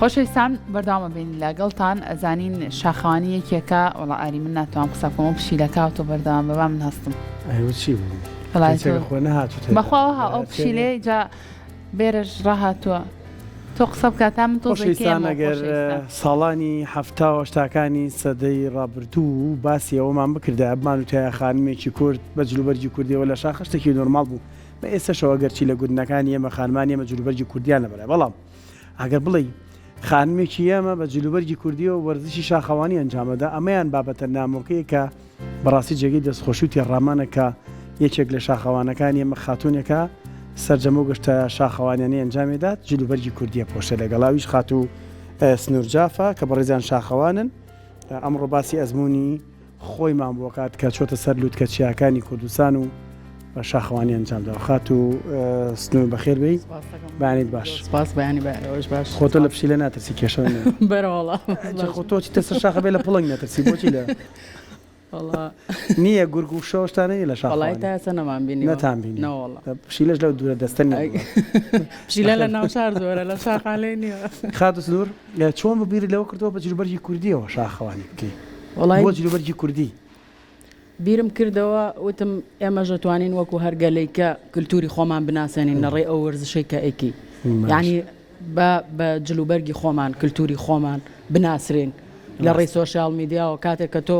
خۆشەویستان بەردەوامە بین لەگەڵتان ئەزانین شاخەوانی یەکێکە وەڵا ئاری من ناتوانم قسە بکەم ئەو پشیلەکە تۆ بەردەوام بە با من هەستم ئەوە چی بوو وەڵا کەسێک تۆ خۆ نەهاتووتە بەخوا وەها ئەو پشیلەیە جا بێرەش ڕاهاتووە تۆ قسە بکە تا من تۆزێک خۆشەویستان کێمەوە ئەگەر خۆشەویستان. ساڵانی حەفتا و هەشتاکانی سەدەی ڕابردوو باسی ئەوەمان بکردایە بمانوتایە خانمێکی کورد بە جلوبەرگی کوردیەوە لە شاخ شتێکی نۆرماڵ بوو بە ئێستەشەوە گەرچی لە گوندەکانی ئێمە خانمانی ئێمە جلوبەرگی کوردیان لەبەرە بەڵام ئەگەر بڵێی خانمێکی ئێمە بە جلوبەرگی کوردیەوە وەرزشی شاخەوانی ئەنجامەدا ئەمەیان بابەتە نامۆکەیە کە بەڕاستی جێگەی دەستخۆشی و تێڕامانە کە یەکێک لە شاخەوانەکانی ئێمە خاتوونێکە سەرجەم ئەو گەشتە شاخەوانیانەی ئەنجامێدات جلوبەرگی کوردیە پۆشێ لەگەڵ ئەویش خاتوو سنوور جافە کە بەڕێزیان شاخەوانن ئەمڕۆ باسی ئەزموونی خۆیمان بۆ کات کە چۆتە سەر لوتکە چیاکانی کوردستان و بە شاخەوانی ئەنجامدا خاتوو سنوور بەخێر بێی بەیانیت باش سپاس بەیانی ئەوش باش خۆ تۆ لە پشیلە ناترسی کێشە نییە بەرەوەڵا خۆ تۆ چیتە سەر شاخە بێ لە پڵنگ نەترسی بۆچی لە نییە گورگ و شەوە شتانە نییە لە شاخەوانی وەڵای تا ئێستا نەمان بینیوە نەتان بینیوە نەوەڵا پشیلەش لەو دوورە دەستە نییە پشیلە لە ناوشار زۆرە لە شاخا لێ نییە خاتوو سنوور چۆن بوو بیرت لەوە کردەوە بە جلوبەرگی کوردییەوە شاخەوانی بکەی؟ وەڵای بۆ جلوبەرگی کوردی؟ بیرم کردەوە وتم ئێمەش ئەتوانین وەکو هەر گەلێک کە کلتوری خۆمان بناسێنین لە ڕێی ئەو وەرزشەی کە ئەیکەی یانی بە بە جلوبەرگی خۆمان کلتوری خۆمان بناسرێین لە ڕێی سۆشیال میدیاوە کاتێک کە تۆ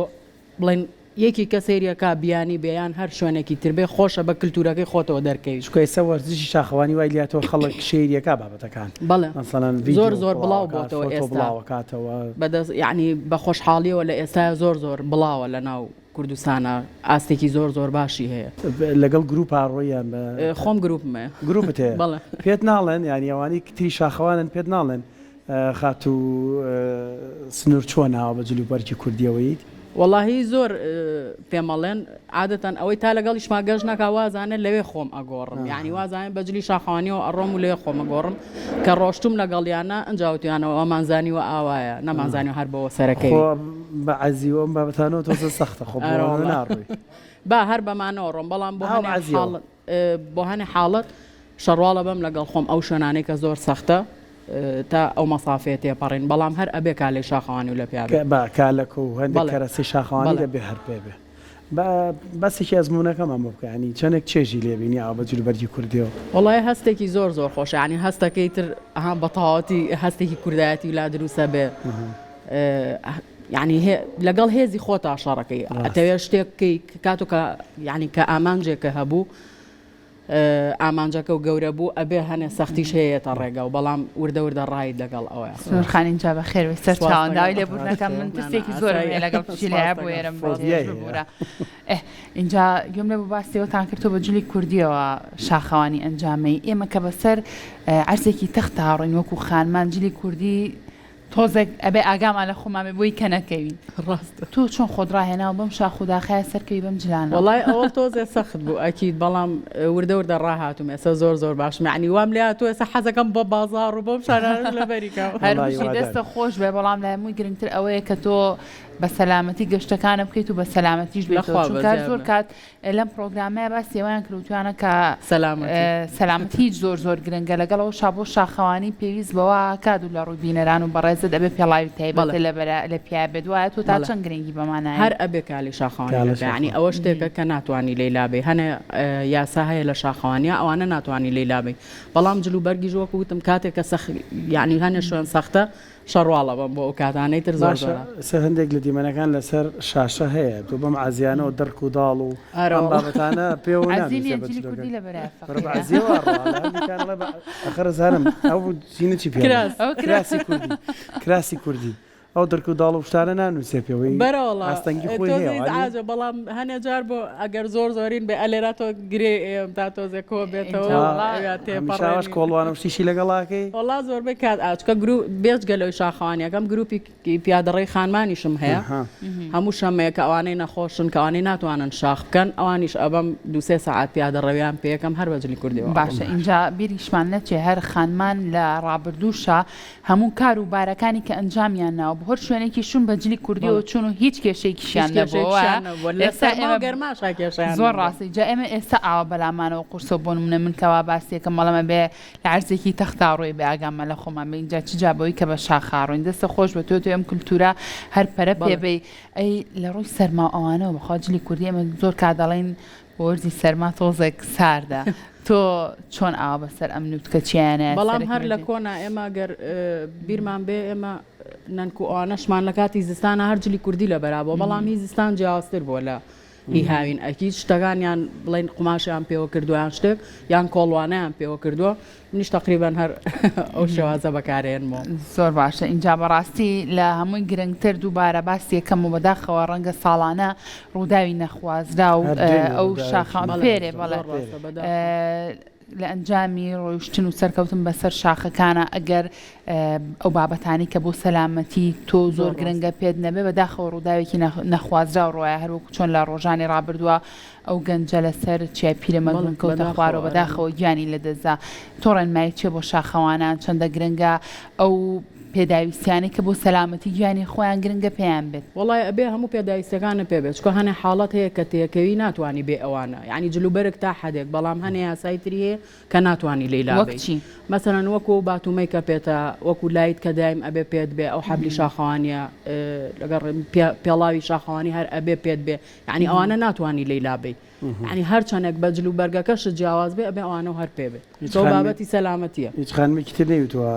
بڵێن یەکی کە سەیری ئەکا بیانی بێ یان هەر شوێنێکی تر بێ خۆشە بە کلتورەکەی خۆتەوە دەرکەوی. چونکە ئێستا وەرزشی شاخەوانی وای لێهاتووە خەڵک شەیری ئەکا بابەتەکان بەڵێ مەسەڵەن زۆر ڤیدیۆ زۆر بڵاو بڵاوەکات بۆتەوە فۆتۆ ئێستا بڵاوەکاتەوە. بەدەست یانی بە خۆشحاڵیەوە لە ئێستایا زۆر زۆر بڵاوە لە ناو کوردستانا ئاستێکی زۆر زۆر باشی هەیە. لەگەڵ گروپا ڕۆی یان بە. خۆم گروپم هەیە. گروپت هەیە بەڵێ. پێت ناڵێن یانی ئەوانەی تری شاخەوانن پێت ناڵێن خاتوو سنوور چۆنە ئاوا بە جل و بەرگی کوردیەوەیت؟ وەڵاهی زۆر پێم ئەڵێن عادەتەن ئەوەی تا لەگەڵیشما گەشت نەکا وازانێ لەوێ خۆم ئەگۆڕم یانی وازانێ بە جلی شاخەوانیەوە ئەڕۆم و لەوێ خۆم ئەگۆڕم کە ڕۆشتوم لەگەڵیانا ئنجا وتویانەوە ئەومان زانیوە ئاوایە نەمانزانیوە هەر بەوە سەرەکەوی. خۆ بە عەزی و ئەم بابەتانەوە تۆزە سەختە خۆ بەوانە ناڕۆی. با هەر بەمانەوە ڕۆم بەڵام بۆ هەنێ حاڵەت بۆ هەنێ حاڵەت شەڕواڵ ئەبەم لەگەڵ خۆم ئەو شوێنانەی کە زۆر سەختە تا ئەو مەسافەیە تێپەڕین بەڵام هەر ئەبێ کالەی شاخەوانی و لە پیا بێ. با کالەکە و هەندێک بەڵێ کەرەسەی شاخەوانی بەڵێ. دەبێ هەر پێ بێ. با باسێکی ئەزموونەکەمان بۆ بکە یانی چەندێک چێژی لێ بینی ئاوا بە جلوبەرگی کوردیەوە؟ وەڵای هەستێکی زۆر زۆر خۆشە یانی هەستەکەی تر ئەها بە تەواوەتی هەستێکی کوردایەتی لا دروست ئەبێ یانی لەگەڵ هێزی خۆتا شەڕەکەی ئەتەوێ شتێک بکەی کاتۆ کە یانی کە ئامانجێکە هەبوو ئامانجەکە و گەورە بوو ئەبێ هەنێ سەختیش هەیە یەتە ڕێگا و بەڵام وردە وردە ڕایت لەگەڵ ئەوەیە. سنوور خان ئینجا بەخێر بێی سەر چاوان داوای لێبوردنەکەم من ترسێکی زۆرم هەیە لەگەڵ پشیلەیا بوێرم فۆبیای هەیە. ببورە ئێ ئینجا گوێم لێ بوو باسی ئەوەتان کرد تۆ بە جلی کوردیەوە شاخەوانی ئەنجامەی ئێمە کە بەسەر عەرزێکی تەختا ڕۆین وەکو خانمان جلی کوردی تۆزێک ئەبێ ئاگامان لە خۆمان بێ بۆی کە نەکەوین. ڕاستە. تۆ چۆن خۆت ڕاهێناوە بەم شاخ و داخایە سەرکەوی بەم جلانەوە. وەڵای ئەوەڵ تۆزێ سەخت بوو ئەکید بەڵام وردە وردە ڕاهاتوم ئێستا زۆر زۆر باشم یەعنی وام لێ هاتووە ئێستا حەزەکەم بۆ بازاڕ و بۆم شارانەش لەبەری کەم. هەر وەڵای بژی وادار. دەستت خۆش بێ بەڵام لای هەمووی گرنگتر ئەوەیە کە تۆ بە سەلامەتی گەشتەکانە بکەیت و بە سەلامەتیش بێیتەوە لەخوا چونکە هەر بەزیاد زۆر بێ. کات لەم پڕۆگرامەیا باسی ئەوەیان کرد وتویانە کە سەلامەتی. سەلامەتی زۆر زۆر گرنگە لەگەڵ ئەوەشا بۆ شاخەوانی پێویست بەوە ئەکات و لە ڕووی بینەران و بەڕێزت ئەبێ پێڵاوی تایبەتت بەڵێ. لەبەرا لە پیا بێت وایە تۆ تا بەڵێ. چەند گرنگی بەمانە ئەی؟ هەر ئەبێ کالی شاخەوانی کالە لە پیا یانی شاخەوانی. ئەوە شتێکە کە ناتوانی لێی لابەی هەنێ یاسا هەیە لە شاخەوانیا ئەوانە ناتوانی لێی لابەی بەڵام جل و بەرگیش وەکو وتم کاتێک کە سەخ یانی هەنێ شوێن سەختە شەڕواڵە بم بۆ ئەو کاتانەی تر زۆر باشە زۆرە. ئێستا هەندێک لە دیمەنەکان لەسەر شاشە هەیە تۆ بەم عەزیانەوە دڕک و داڵ و ئارە ئەم وەڵا. بابەتانە پێوە عەزی نانووسێ نیە بە جلی جلۆکە کوردی لەبەرایە بەرە بە فەقیرە. عەزیەوە ئەڕوا لە هەندێکیان ئەڵێ بە ئەخر ئەزانم ئەو چینە چی پێ ئەڵێن کراس. ئەوە کراس. کراسی کوردی کراسی کوردی ئەو دڕک و داڵ و شتانە نانووسێ پێوەی بەرە وەڵا ئاستەنگی خۆی تۆزێ هەیە وانیە؟ ئیزعاجە بەڵام هەنێ جار بۆ ئەگەر زۆر زۆرین بێ ئەلێرا تۆ گرێ ئێم تا تۆزێ کۆ بێتەوە ئینجا وەڵا ئەویا هەمیشە ئاواش تێپەڕێنین. کۆڵوانە و شتیشی لەگەڵا ئەکەی؟ وەڵا زۆربەی کات ئا چونکە گرو بێجگە لەوەی شاخەوانیەکەم گروپی پیادەڕێی خانمانیشم هەیە ئەها. هەموو شەمەیە کە ئەوانەی نەخۆشن کە ئەوانەی ناتوانن شاخ بکەن ئەوانیش ئەبەم دوو سێ سەعات پیادەڕەویان پێکەم هەر بە جلی کوردیەوە ئەڕۆم. باشە ئینجا بیریشمان نەچێ هەر خانمان لە ڕابردووشا هەموو کار و بارەکانی کە ئەنجامیان ناوە. بوو هەر شوێنێکی شون بە جلی کوردیەوە چوون و هیچ کێشەیەکیشیان نەبووە ئێستا ئێمە گەرماشا کێشەیان زۆر ڕاستی جا ئێمە ئێستا ئاوا بەلامانەوە قورسە بۆ نمونە من کەوا باسیەکەم بەڵام ئەبێ لە عەرزێکی تەختا ڕۆی بێ ئاگامان لە خۆمان بێ ئینجا چ جا بەوەی کە بە شاخا ڕۆین دەستە خۆش بە تۆ تۆ ئەم کولتوورە هەر پەرە پێ بەی ئەی لە ڕووی سەرما و ئەوانەوە بەخوا جلی کوردی ئێمە زۆر کات دەڵێین بۆ وەرزی سەرما تۆزێک ساردە تۆ چۆن ئاوا بەسەر ئەم نوتکە چیایانە بەڵام هەر لە کۆنا ئێمە گەر بیرمان بێ ئێمە نەنک و ئەوانەشمان لە کاتی زستانە هەر جلی کوردی لەبەرا بووە بەڵام هی زستان جیاوازتر بووە لە هی هاوین ئەکید شتەکانیان بڵێن قوماشیان پێوە کردووە یان شتێک یان کۆڵوانەیان پێوە کردووە منیش تەقریبەن هەر ئەو شێوازە بەکارێنمەوە. زۆر باشە ئینجا بەڕاستی لە هەمووی گرنگتر دووبارە باسی یەکەم و بەداخەوە ڕەنگە ساڵانە ڕووداوی نەخوازراو ئەو شاخە پێرێ بەڵێ لە ئەنجامی ڕۆیشتن و سەرکەوتن بەسەر شاخەکانە ئەگەر ئەو بابەتانی کە بۆ سەلامەتی تۆ زۆر گرنگە پێت نەبێ بەداخەوە ڕووداوێکی نەخوازراو ڕۆیە هەروەکو چۆن لە ڕۆژانی ڕابردووە ئەو گەنجە لەسەر چیای پیرەمەگرون کەوتە خوارەوە بەداخەوە گیانی لەدەستدا. تۆ ڕێنمایی چیە بۆ شاخەوانان چەندە گرنگە ئەو پێداویستیانەی کە بۆ سەلامەتی گیانی خۆیان گرنگە پێیان بێت؟ وەڵای ئەبێ هەموو پێداویستیەکانت پێ بێت چونکە هەنێ حاڵەت هەیە کە تێکەوی ناتوانی بێ ئەوانە یانی جل و بەرگ تا حەدێک بەڵام هەنێ یاسای تری هەیە کە ناتوانی لێی وەک لابەی چی؟ مەسەلەن وەکو ئەو باتومەی کە پێتە وەکو لایت کە دایم ئەبێ پێت بێ ئەو حەبلی شاخەوانیە لەگەڵ پێڵاوی شاخەوانی هەر ئەبێ پێت بێ یانی ئەوانە ناتوانی لێی لابەی یانی هەر چەنێک بە جل و بەرگەکەشت جیاواز بێ ئەبێ ئەوانەو هەر پێ بێ هیچ تۆ خانمێک بابەتی سەلامەتیە. هیچ خانمێکی تر نەیوتووە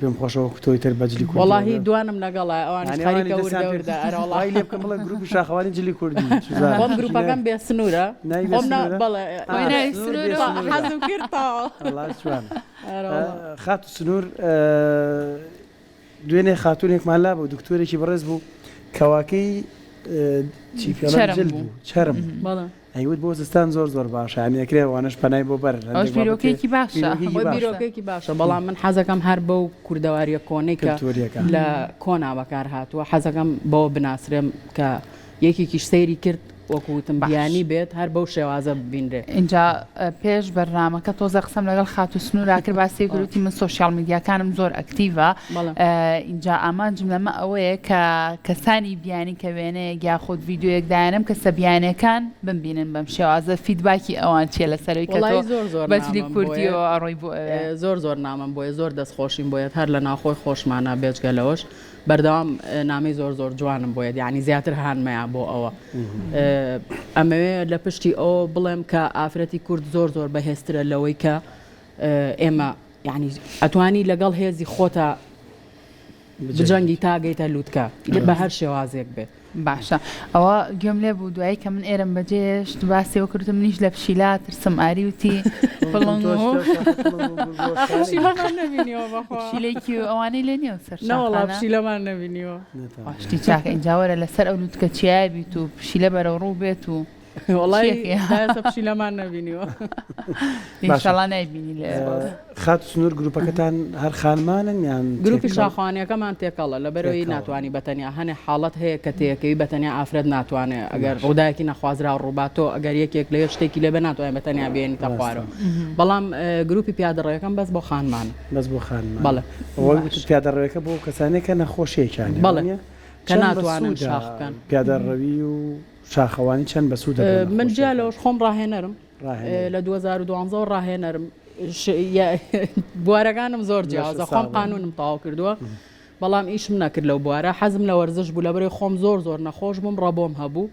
پێم خۆشە وەکو تۆی تر بە جلی کوردیەوە وەڵاهی بێم دوانم لەگەڵە ئەوانیش یانی ئەوانیش خەریکە دەستیان وردە پێ وردە ئەرەوەڵا. وای لێ بکەن بڵێن گروپی شاخەوانی جلی کوردی چوزانم خۆم شتێکی گروپەکەم ناوی بێ سنوورە ناوی بێ خۆم نا سنوورە بەڵێ خۆی ئا ناوی سنوور بێ سنوورە. سنوورە حەزم کرد تەواو وەڵا جوانە ئەرەوەڵا. خاتوو سنوور دوێنێ خاتوونێکمان لابوو دکتۆرێکی بەڕێز بوو کەواکەی چی پێڵێن چەرم جل بوو. بوو چەرم بوو بەڵێ. ئەیوت بۆ زستان زۆر زۆر باشە یانی ئەکرێ ئەوانەش پەنای بۆ بەرن ئەوەش هەندێک بابەت هەیە بیرۆکەیەکی باشە. بیرۆکەیەکی خۆی باشە بیرۆکەیەکی باشە بەڵام من حەزەکەم هەر بەو کوردەواریە کۆنەی کە کلتوریەکە لە کۆنا بەکار هاتووە حەزەکەم بەوە بناسرێم کە یەکێکیش سەیری کرد وەکو وتم باش. بیانی بێت هەر بەو شێوازە ببینرێ. ئینجا پێش بەرنامەکە تۆزێ قسەم لەگەڵ خاتوو سنوورا کرد باسی کرد وتی من سۆشیال میدیاکانم زۆر active ە بەڵێ. ئینجا ئامانجم لەمە ئەوەیە کە کەسانی بیانی کە وێنەیەک یاخود ڤیدیۆیەک دایەنم کەسە بیانیەکان بمبینن بەم شێوازە feedback ی ئەوان چیە لەسەرەوەی کە تۆ وەڵایی زۆر زۆر بە جلی نامەم بۆیە کوردیەوە ئەڕۆی بۆ ئەوێ. زۆر زۆر نامەم بۆیە زۆر دەستخۆشیم بۆیەت هەر لە ناوخۆی خۆشمانا بێجگە لەوەش بەردەوام نامەی زۆر زۆر جوانم بۆیەت یانی زیاتر هانمەیا بۆ ئەوە ئەمەوێ لە پشتی ئەوە بڵێم کە ئافرەتی کورد زۆر زۆر بەهێزترە لەوەی کە ئێمە یعنی ئەتوانی لەگەڵ هێزی خۆتە بجەنگی تا گەیتە لوتکە بە هەر شێوازێک بێت. باشە ئەوە گوێم لێ بوو دوایی کە من ئێرەم بەجێهێشت باسی ئەوە کردم منیش لە پشیلە ترسم ئاری وتی پڵنگ و پشیلەمان نەبینیوە بەخوا پشیلەی و ئەوانەی لێ نییە سەر نەوەڵا شاخانە پشیلەمان نەبینیوە شتی چاکە ئینجا وەرە لەسەر ئەو لوتکە چیایە بیت و پشیلە بەرەو ڕوو بێت و وەڵای چیەکەی تا ئێستا پشیلەمان نەبینیوە. باشە ئینشەڵا نایبینی لە ئێستا. خاتوو سنوور گروپەکەتان هەر خانمانن یان گروپی تێکەڵ؟ شاخەوانیەکەمان تێکەڵە لەبەرئەوەی تێکەڵە. ناتوانی بەتەنیا هەنێ حاڵەت هەیە کە تێکەوی بەتەنیا ئافرەت ناتوانێ ئەگەر باشە. ڕووداوێکی نەخوازراو ڕووبات تۆ ئەگەر یەکێک لەوێ شتێکی لێبێ ناتوانێ بەتەنیا بێنیتە ڕاستە. خوارەوە بەڵام گروپی پیادەڕەویەکەم بەس بۆ خانمانە. بەس بۆ خانمانە. بەڵێ. ئەوەی وتت باشە. پیادەڕەویەکە بۆ ئەو کەسانەیە کە نەخۆشیەکیان هەیە بەڵێ وانیە؟ کە چەند ناتوانن بەسوودە شاخ بکەن. پیادەڕەوی و شاخەوانی چەند بەسوودە بۆ من جیا نەخۆشیەکان؟ لەوەش خۆم ڕاهێنەرم ڕاهێنەری. لە 2012 ەوە ڕاهێنەرم بوارەکانم زۆر جیاوازە خۆم قانونم تەواو کردووە بەڵام ئیشم نەکرد لەو بوارە حەزم لە وەرزش بوو لەبەرەی خۆم زۆر زۆر نەخۆش بووم ڕەبۆم هەبوو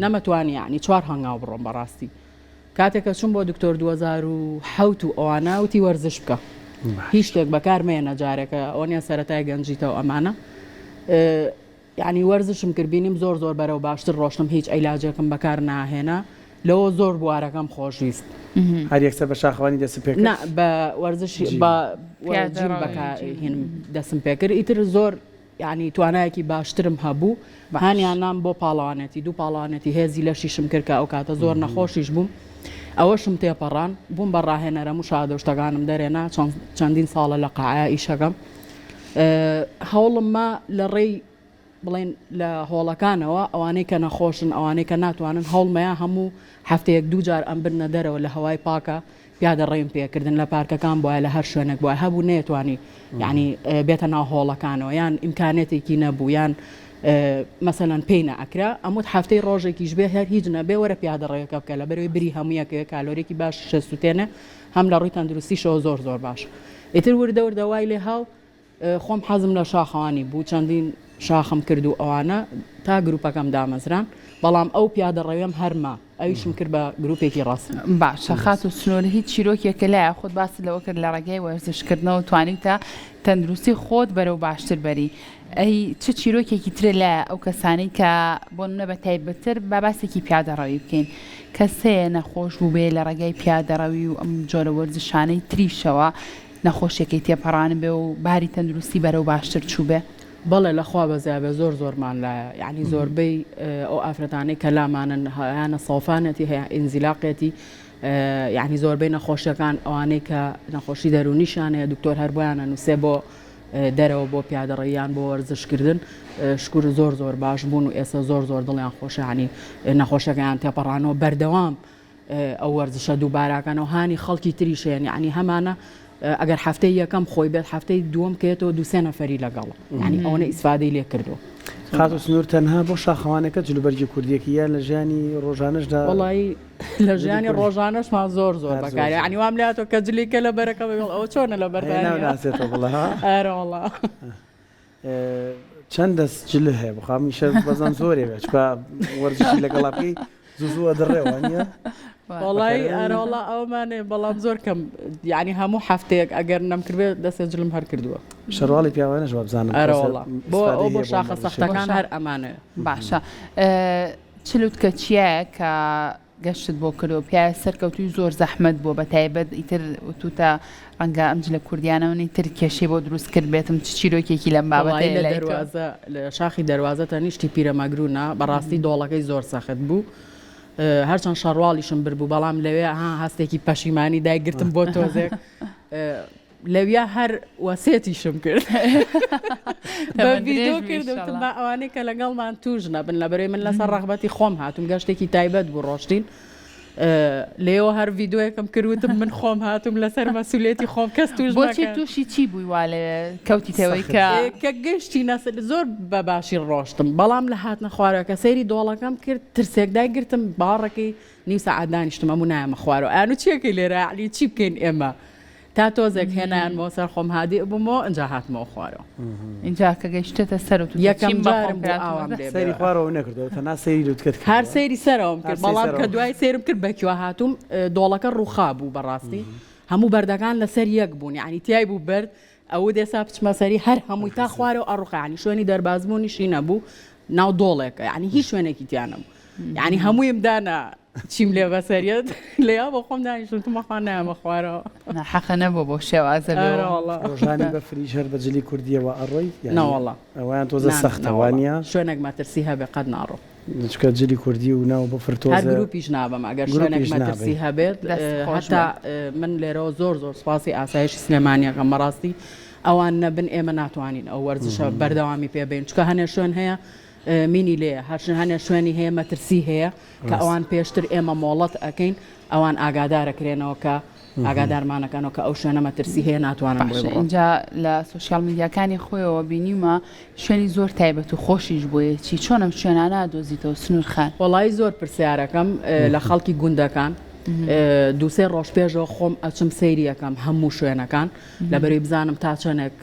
نەمەتوانی یعنی چوار هەنگاو بڕۆم بەڕاستی کاتێک کە چوم بۆ دکتۆر 2007 و ئەوانە وتی وەرزش بکە هیچ شتێک بەکار مێنە جارێکە ئەوە سەرەتای گەنجیتەوە ئەمانە یانی وەرزشم کرد بینیم زۆر زۆر بەرەو باشتر ڕۆشتم هیچ عیلاجێکم بەکار ناهێنا لەوە زۆر بوارەکەم خۆشویست. هەر یەکسەر بە شاخەوانی دەستت پێ کرد؟ نا بە وەرزشی جیم. بە پیادە جیم ڕەوی بەکار جیم. هینم دەستم پێ کرد ئیتر زۆر یانی توانایەکی باشترم هەبوو باش. هانیان نام بۆ پاڵەوانێتی دوو پاڵەوانێتی هێزی لەشیشم کرد کە ئەو کاتە زۆر نەخۆشیش بووم ئەوەشم تێپەڕان بووم بە ڕاهێنەرەم و شادە و شتەکانم دەرێنا چەند چەندین ساڵە لە قاعە ئیشەکەم هەوڵم ما لە ڕێی بڵێن لە هۆڵەکانەوە ئەوانەی کە نەخۆشن ئەوانەی کە ناتوانن هەوڵمەیە هەموو هەفتەیەک دوو جار ئەم بردنە دەرەوە لە هەوای پاکە. پیادە ڕێیم پێکردن لە پارکەکان بوایە لە هەر شوێنێک بوایە هەبوو نەیەتوانی یانی بێتە ناو هۆڵەکانەوە یان ئیمکانێتێکی نەبوو یان مەسەلەن پێی نەئەکرا ئەموت هەفتەی ڕۆژێکیش بێ هەر هیچ نەبێ وەرە پیادە ڕێیەکە بکە لەبەرەوەی بری هەموویەکەوێ کالۆریەکی باشیش ئەسوتێنێ هەم لە ڕووی تەندروستیشەوە زۆر زۆر باشە ئیتر وردە وردە وای لێ هاو خۆم حەزم لە شاخەوانی بوو چەندین شاخم کرد و ئەوانە تا گروپەکەم دامەزران بەڵام ئەو پیادەڕەویەم هەر ما ئەویشم کرد بە گروپێکی ڕەسمی. باشە خاتوو سنوور هیچ چیرۆکێکە لایە خۆت باست لەوە کرد لە ڕێگای وەرزش کردنەوە توانیوتە تەندروستی خۆت بەرەو باشتر بەری ئەی چ چیرۆکێکی ترە لایە ئەو کەسانەی کە بۆ نمونە بە تایبەتتر با باسێکی پیادەڕەوی بکەین کەس هەیە نەخۆش بووبێ لە ڕێگای پیادەڕەوی و ئەم جۆرە وەرزشانەی تریشەوە نەخۆشیەکەی تێپەڕانبێ و باری تەندروستی بەرەو باشتر چووبێ؟ بەڵێ لە خوا بەزیابێ زۆر زۆرمان لایە یەعنی زۆربەی ئەو ئافرەتانەی کە لامانن هەیانە سەوفانەتی هەیە ئینزیلاقێتی یەعنی زۆربەی نەخۆشیەکان ئەوانەی کە نەخۆشی دەروونیشیان هەیە دکتۆر هەر بۆیان ئەنووسێ بۆ دەرەوە بۆ پیادەڕەوی یان بۆ وەرزشکردن شکور زۆر زۆر باش بوون و ئێستا زۆر زۆر دڵیان خۆشە یەعنی نەخۆشەکەیان تێپەڕانەوە بەردەوام ئەو وەرزشە دووباراکەنەوە هانی خەڵکی تریش هەیە یعنی هەمانە ئەگەر هەفتەی یەکەم خۆی بێت هەفتەی دووەم کێتەوە دووسێ نەفەری لەگەڵ یعنی ئەوەنە ئیسفادەی لێ کردووە. خاتوو سنوور تەنها بۆ شاخەوانەکە جلوبەرگی کوردیەکی یان لە ژیانی ڕۆژانەشدا؟ وەڵایی لە ژیانی ڕۆژانەشمان زۆر زۆر بەکارێ یعنی وام لێ هاتووە کە جلێکە لەبەرەکە بڵێ ئەوە چۆنە لەبەرتا نییە؟ ناسێتەوە بڵێ ها؟ ئەرێ وەڵا. چەند دەست جل هەیە بخوا میشە بەزان زۆرێ بێت چکە وەرزشی لەگەڵا بکەی زوو زوو ئەدڕێ وانە وەڵای ئەرەوەڵا ئەومانێ بەڵام زۆر کەم یعنی هەموو هەفتەیەک ئەگەر نەمکردبێ دەستێ جلم هەر کردووە شەرواڵی پیاوانەش وابزانم ئەرەوەڵا بۆ ئەو بۆ شاخە سەختەکان هەر ئەمانەیە باشە چ لوتکە چیایە کە گەشتت بۆ کردوە پیاوی سەرکەوتوی زۆر زەحمەت بوە بەتایبەت ئیتر وتوتە ڕەنگە ئەم جلە کوردیانەوە تر کێشەی بۆ دروست کرد بێتم چ چیرۆکێکی لەم بابەتەیە وەڵایی لە لای تۆ؟ دەروازە لە شاخی دەروازە تەنیشتی پیرەمەگرونە بەڕاستی دۆڵەکەی زۆر سەخت بوو هەرچەند شەڕواڵیشم بربوو بەڵام لەوێ ها هەستێکی پەشیمانی دایگرتم بۆ تۆزێک لەویا هەر وەسێتیشم کرد بە ڤیدۆ کردم وتم با ئەوانەی کە لەگەڵمان توش نەبن لەبەرەی من لەسەر ڕەغبەتی خۆم هاتوم گەشتێکی تایبەت بوو ڕۆشتین لێەوە هەر ڤیدۆیەکەم کرد وتم من خۆم هاتوم لەسەر مەسوولێتی خۆم کەس توش بۆچی تووشی چی بووی وا لێ کەوتیتەوەی کە کە گەشتی نەسل زۆر بە باشی ڕۆشتم بەڵام لە هاتنە خوارەکە سەیری دۆڵەکەم کرد ترسێک دایگرتم باوەڕەکەی نیو سەعات دانیشتم ئەموو نایەمە خوارەوە ئەیان و چیەکەی لێرە یەعنی چی بکەین ئێمە تا تۆزێک هێنایانمەوە سەر خۆم هادیء بوومەوە ئینجا هاتمەوە خوارەوە. ئینجا کە گەیشتەتە سەر و توتت یەکەم چیم بە جارم خۆم بوو کرا ئاوام لێ سەیری بێ. خوارەوەم نەکردەوە تەنها سەیری لوتکەت هەر کردووە. سەیری سەرەوەم هەر کرد سەیری بەڵام کە سەرەوە. دوای سەیرم کرد بە کوێ هاتووم دۆڵەکە ڕووخا بوو بەڕاستی هەموو بەردەکان لەسەر یەک بوون یانی تیای بوو بەرد ئەوت ئێستا بچمە سەری هەر هەمووی تا خوارەوە ئەڕوخا یانی شوێنی دەربازبوونیشی نەبوو ناو دۆڵێکە یانی هیچ شوێنێکی تیا نەبوو یانی هەموویم دانا چیم لێ بەسەریەت لێیا بۆ خۆم دانیشتم وتم بەخوا نایەمە خوارەوە. ناحەقە نەبووە بەو شێوازە بێ ئەرە وەڵا. ڕۆژانی بەفریش هەر بە جلی کوردیەوە ئەڕۆی یانی نەوەڵا ئەوەیان تۆزە نا سەختە نەوەڵا وانیە؟ شوێنێک مەترسی هەبێ قەت ناڕۆم. چونکە جلی کوردی و ناو بەفر هەر تۆزە گروپیش نابەم ئەگەر شوێنێک گروپیش مەترسی نابەی. هەبێت دەست خۆش هەتا بێت. من لێرەوە زۆر زۆر سوپاسی ئاسایشی سلێمانی ئەکەم بەڕاستی ئەوان نەبن ئێمە ناتوانین ئەو وەرزشە بەردەوامی پێ بەین چونکە هەنێ شوێن هەیە مینی لێیە هەرچەند هەنێ شوێنی هەیە مەترسی هەیە کە ئەوان پێشتر ئێمە مۆڵەت ئەکەین ئەوان ئاگادارەکرێنەوە کە ئاگادارمانەکەنەوە کە ئەو شوێنە مەترسی هەیە ناتوانن بۆی باشە بڕۆن. ئینجا لە سۆشیال میدیاکانی خۆیەوە بینیومە شوێنی زۆر تایبەت و خۆشیش بۆیە چی چۆن ئەم شوێنانە ئەدۆزیتەوە سنوور خان؟ وەڵایی زۆر پرسیارەکەم لە خەڵکی گوندەکان دووسێ ڕۆژ پێشەوە خۆم ئەچم سەیری ئەکەم هەموو شوێنەکان لەبەرەی بزانم تا چەنێک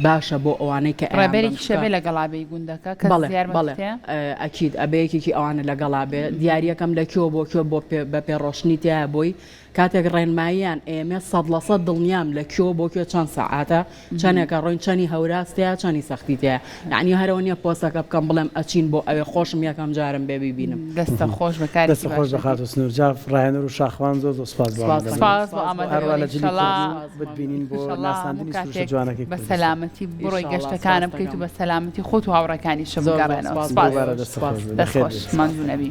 باشە بۆ ئەوانەی کە ئەیان بەم ڕێبەرێکیش شتە. ئەبێ لەگەڵا بێی گوندەکە کەس بەڵێ یارمەتیت بەڵێ هەیە؟ ئەکید ئەبێ یەکێکی ئەوانە لەگەڵا بێ دیاریەکەم لە کوێوە بۆ کوێ بۆ پێ بە پێ ڕۆشتنی تیایە بۆی کاتێک ڕێنماییان ئێمێ 100% دڵنیام لە کوێوە بۆ کوێ چەند سەعاتە چەنێکە ڕۆین چەنی هەوراز تیایە چەنی سەختی تیایە یەعنی هەرەوە نیە پۆستەکە بکەم بڵێم ئەچین بۆ ئەوێ خۆشم یەکەم جارم بێ بیبینم. دەستە خۆش بە کارێکی دەستت خۆش باش بێ دەکەی. خاتوو سنوور جاف ڕاهێنەر و شاخەوان زۆر زۆر سوپاس بۆ سوپاس ئامادەبوونت. سوپاس بۆ سوپاس بۆ هەروا ئامادەبوونت لە جلی ئیشەڵا کوردی بتبینین بۆ ئیشەڵا هەموو ناساندنی سروشتە کاتێک جوانەکەی بە کوردستان. سەلامەتی بڕۆی ئیشەڵا گەشتەکانە سوپاس بکەیت و دەکەم. بە سەلامەتی خۆت و هاوڕێکانیشت زۆر زۆر بگەڕێنەوە سوپاس بۆ سوپاس دووبارە ئێوەش دەستت سوپاس. خۆش بێ دەست بەخێر خۆش بێیت. ماندوو نەبی.